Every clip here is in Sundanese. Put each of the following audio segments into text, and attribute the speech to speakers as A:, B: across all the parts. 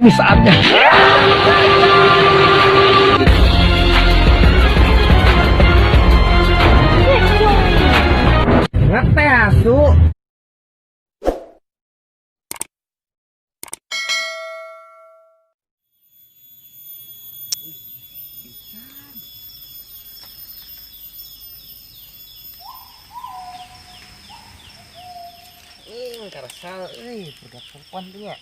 A: Ini saatnya. Ngeteh asu.
B: Ing karasal euy, budak perempuan tuh nya.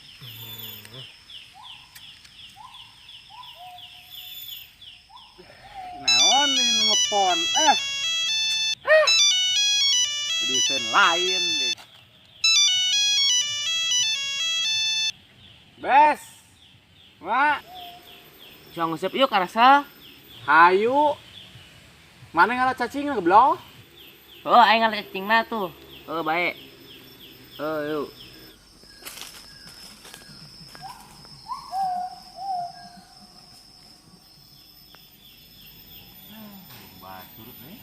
A: Naon ini nelpon? Eh. Eh. Desain lain deh. Bes. Mak,
B: Jang nguseup yuk karasal.
A: Hayu. Mana ngala cacing goblok?
B: Oh, aing ngala cacingna tuh. Oh, baik. Oh, yuk.
A: Basurut nih.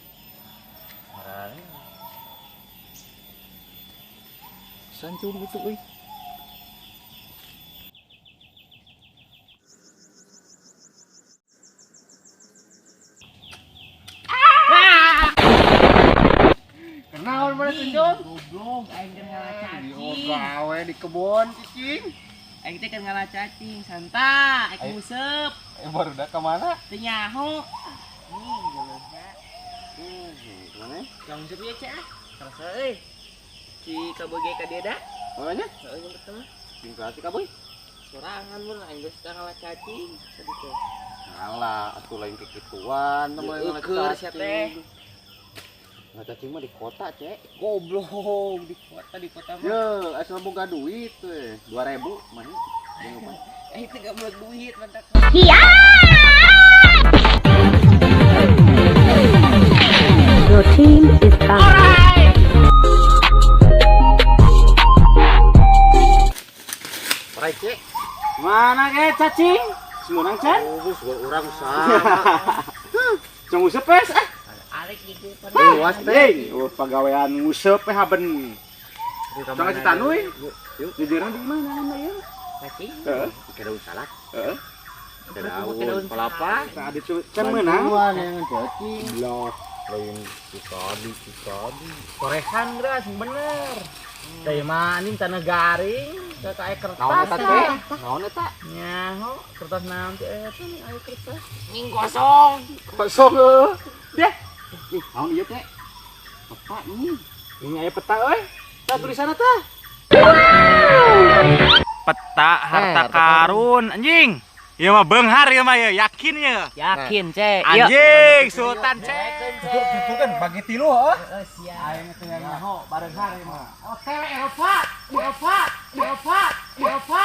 C: Sancung gitu euy.
A: Kenaon mana tunjung?
B: Goblok, aing keur ngala cacing.
C: Gawe di kebon cicing.
B: Aing teh keur ngala cacing, santai, aing nguseup.
C: Baru dah kemana?
B: Teu nyaho. Nih, geuleuhna.
C: Mana?
B: Jang nguseup ieu cek ah. Karasal euy. Si kaboy ge ka dieu da.
C: Mana?
B: Heeh, yang pertama.
C: Jeung saha si kaboy?
B: Sorangan mun aing geus ngala cacing, sedih teh.
C: Ngalah, atuh lain kekituan, teu boleh ngala
B: Eueuh, sia teh.
C: cacing. Ngala cacing mah di kota, Cek.
B: Goblok, di kota mah.
C: Ye, asal boga duit we. 2000 mah. Jeung apa?
B: Eh, itu gak boleh duit, mantap.
D: Your team is back.
C: Orai, Cek.
A: Mana ge cacing? Semunang can?
C: Oh, sugan urang usaha.
A: Jang nguseup pes ah.
B: Arek gitu.
C: Luas teh.
A: Anjing, oh pagawean nguseup eh haben. Jangan si Tanuy.
C: Yuk.
A: Jujurna di mana nama ieu?
B: Cacing.
A: Heeh.
C: Pakai daun salak,
A: Heeh.
C: pakai
B: Pakai
C: daun
B: daun
C: kelapa.
A: Tadi can meunang.
C: Bantuan yang cacing.
A: Blok.
C: Lain si tadi, si tadi.
A: Korehan geus bener. Dari mah anjing tanah garing, kayak kertas.
C: Naon eta, Cek? Naon eta?
A: Nyaho, kertas naon teh eta nih aya kertas.
B: Nying kosong.
A: Kosong heuh. Deh,
C: Ih, naon ieu, Cek? Peta nih.
A: ini aya peta euy. Tah tulisanna tah. Peta harta karun anjing. Ieu mah beunghar ieu mah ieu, yakin ieu.
B: Yakin, Cek. Iya.
A: Anjing, Sultan Cek. Itu kan bagi tilu heuh.
B: Heeh, siap.
A: Aing teh yang nyaho barenghar ieu mah. Oke, Eropa, Eropa, Eropa, Eropa.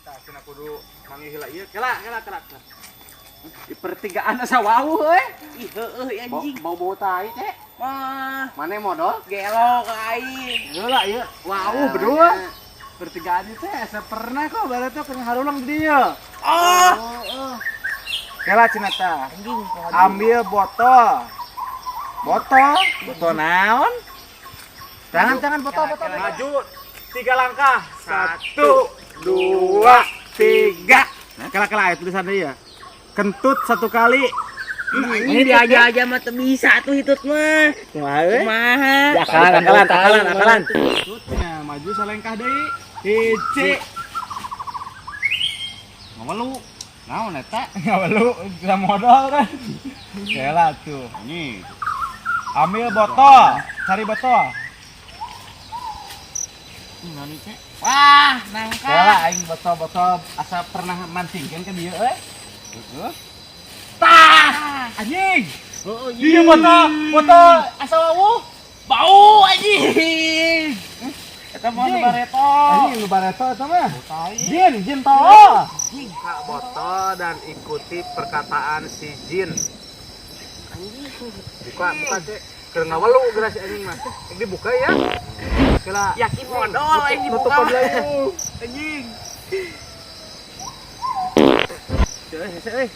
A: Tah cenah kudu manggih heula ieu. Kela, kela, kela. kela. Di pertigaan asa wau euy.
B: Ih, heueuh anjing.
C: Bau bau tai, Cek.
B: Mah,
C: Mana modal?
B: gelo ka aing.
A: Heula ieu. Wau berdua. Pertigaan itu asa pernah kok baru tuh kena harulang di dieu.
B: Oh,
A: Kela cenah tah.
B: anjing.
A: Ambil botol. Botol, botol naon? Tangan tangan botol botol. Maju 3 langkah. 1 2 3. Kela kela aya tulisannya ya. Kentut 1 kali.
B: Ini dia aja mah teu bisa tuh hitut mah.
A: Kumaha euy?
B: Kumaha?
A: Ya, akalan akalan akalan akalan. Nah, maju salengkah deui. Hiji.
C: Ngawelu. Naon eta?
A: Ngawelu bisa modal kan. Kela tuh.
C: Ini.
A: Ambil botol, cari botol.
B: Naon ieu, Cek? Wah, nangka.
A: Kela aing botol-botol asa pernah mancingkeun ke dieu euy.
C: Heeh.
A: Tah, anjing.
B: Oh,
A: Iya botol, botol asa wawuh.
B: Bau anjing.
A: Eta mah nu bareto. Anjing nu bareto eta mah. Jin, jin tolol. Buka botol dan ikuti perkataan si jin.
B: Anjing.
A: Buka, buka, Cek. Keur ngawelu geura si anjing mah. Ini dibuka ya. Kela.
B: Yakin modal aing dibuka.
A: Tutupan lagi. Anjing. Hese, hese, euy.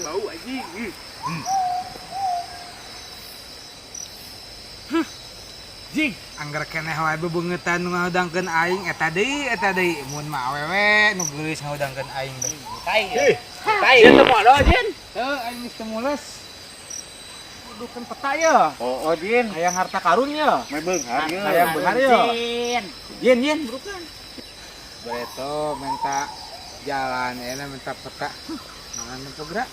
A: Bau anjing.
E: Jing, angger keneh wae bebeungeutan nu ngahudangkeun aing eta deui mun mah awewe nu geulis ngahudangkeun aing teh.
B: Tai.
A: Tai. Jin teu modal, Jin.
E: Heuh, aing geus teu mules.
A: Dudukeun peta ya.
C: Oh, Jin.
A: Hayang harta karun ya.
C: Meh beunghar ye.
A: Hayang beunghar ya.
B: Jin.
A: Jin, Jin, burukan.
E: Bareto minta jalan, enak minta peta. Mangan nu gerak.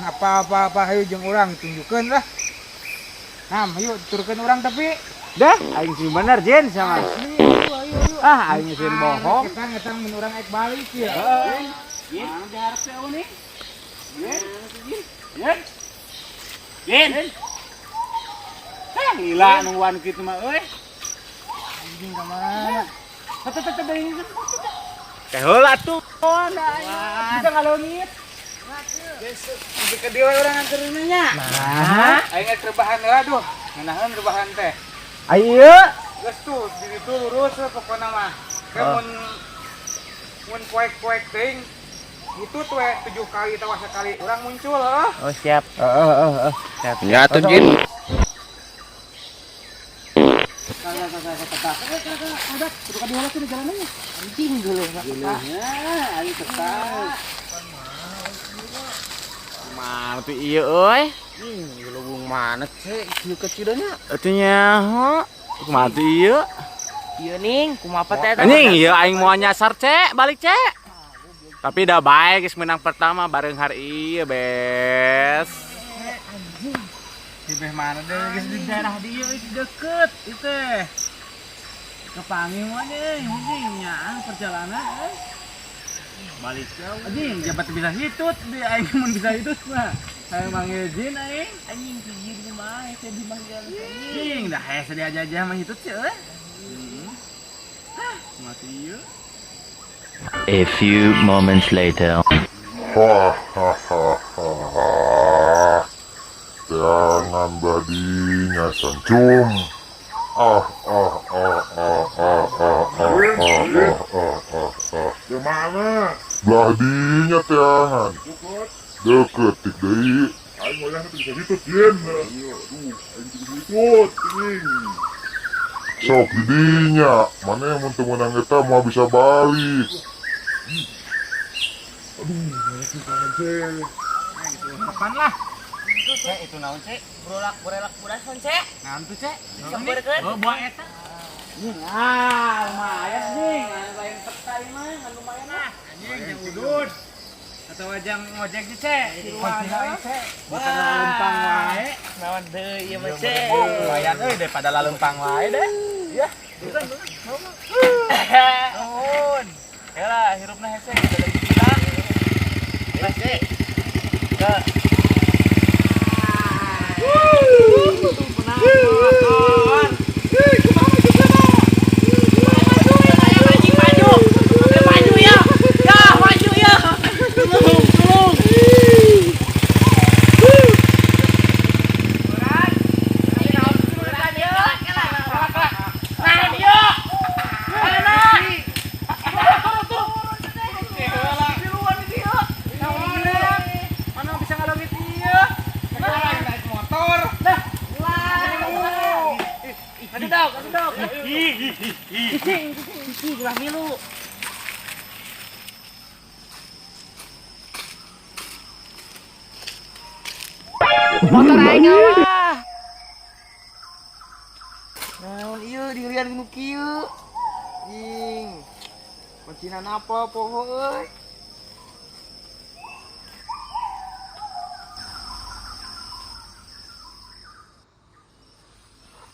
E: Apa-apa hayu jeung urang tunjukkeun lah. Nah, ayo turunkan orang tapi
A: dah aing sih bener Jin sama.
E: Asli, ayo, ayo.
A: Ah, aing sih bohong.
E: Kita ngetang mun urang ek balik ya.
A: Jin, mana diharap teh nih? Jin. Jin. Jin. Hah, gila nungguan kitu mah euy.
E: Anjing ka mana?
A: Teh teh deui. Teh heula tuh.
E: Bisa ngaleungit. Sampai ke dia orang nganterin nya.
A: Nah,
E: aing geus rebahan heula duh. Ngeunaheun rebahan teh.
A: Ayo.
E: Geus tuh di ditu lurus we pokona mah. Ke mun mun poek-poek teuing itu tuh 7 kali atawa sekali urang muncul heuh.
B: Oh, siap.
A: Heeh, heeh.
B: Siap.
C: Ya tuh Jin.
B: Anjing dulu.
A: Aing tetap. Mana tuh iya euy?
C: Lubung mana sih? Kieu kecilnya.
A: Atuh nyaho. Kumaha tuh ieu?
B: Ieu ning, kumaha teh eta?
A: Anjing ieu aing moal nyasar cek, balik cek. Tapi dah baik geus menang pertama bareng hari ieu, bes.
E: Anjing. Di beh mana deh geus di daerah dieu geus deket ieu teh. Kepanggih mah deui, anjing nyaah perjalanan euy.
A: Balik jauh.
E: Anjing jabat bisa hitut di aing mun bisa hitut mah. Aing manggil Jin aing.
B: Anjing si Jin kumaha hese dimanggil anjing.
E: Anjing dah hese diajah-ajah mah hitut sih euy.
A: Hah, mati ieu.
F: A few moments later.
G: Ha ha ha ha ha. Jangan badinya sancung. Ah ah ah ah ah ah ah ah ah ah ah ah. Di mana? Belah dinya teangan. Deket tik deui. Aing wayahna teu bisa hitut, Jin. Aduh, aing teu bisa hitut, anjing. Sok di dinya, mana mun teu meunang eta moal bisa balik. Aduh, banyak tangan teh.
E: Kapan lah?
B: Cek itu naon cek? Brolak borelak burason cek.
E: Naon tuh cek?
B: Sampeurkeun.
E: Oh, buah eta.
A: Ah, lumayan sih. Lain peta ieu mah, ngan lumayan ah.
E: Anjing jeung udud. Atau jang ngojek sih cek. Cek.
A: Bukan lalempang wae.
B: Naon deui ieu mah cek.
A: Lumayan euy daripada lalempang wae deh. Ya, bukan. Nuhun. Heula hirupna hese dari kita.
B: Mas cek. Ke maju, maju ya. Ya, maju ya. Tolong, tolong.
E: Mana bisa ngalangit ieu? Naik motor. Dah.
B: Aduh dok, aduh dok. Cicing, cicing, gerah milu. Motor aing lah.
C: Naon ieu dirian nu kieu? Jing. Kuncinan apa poho euy?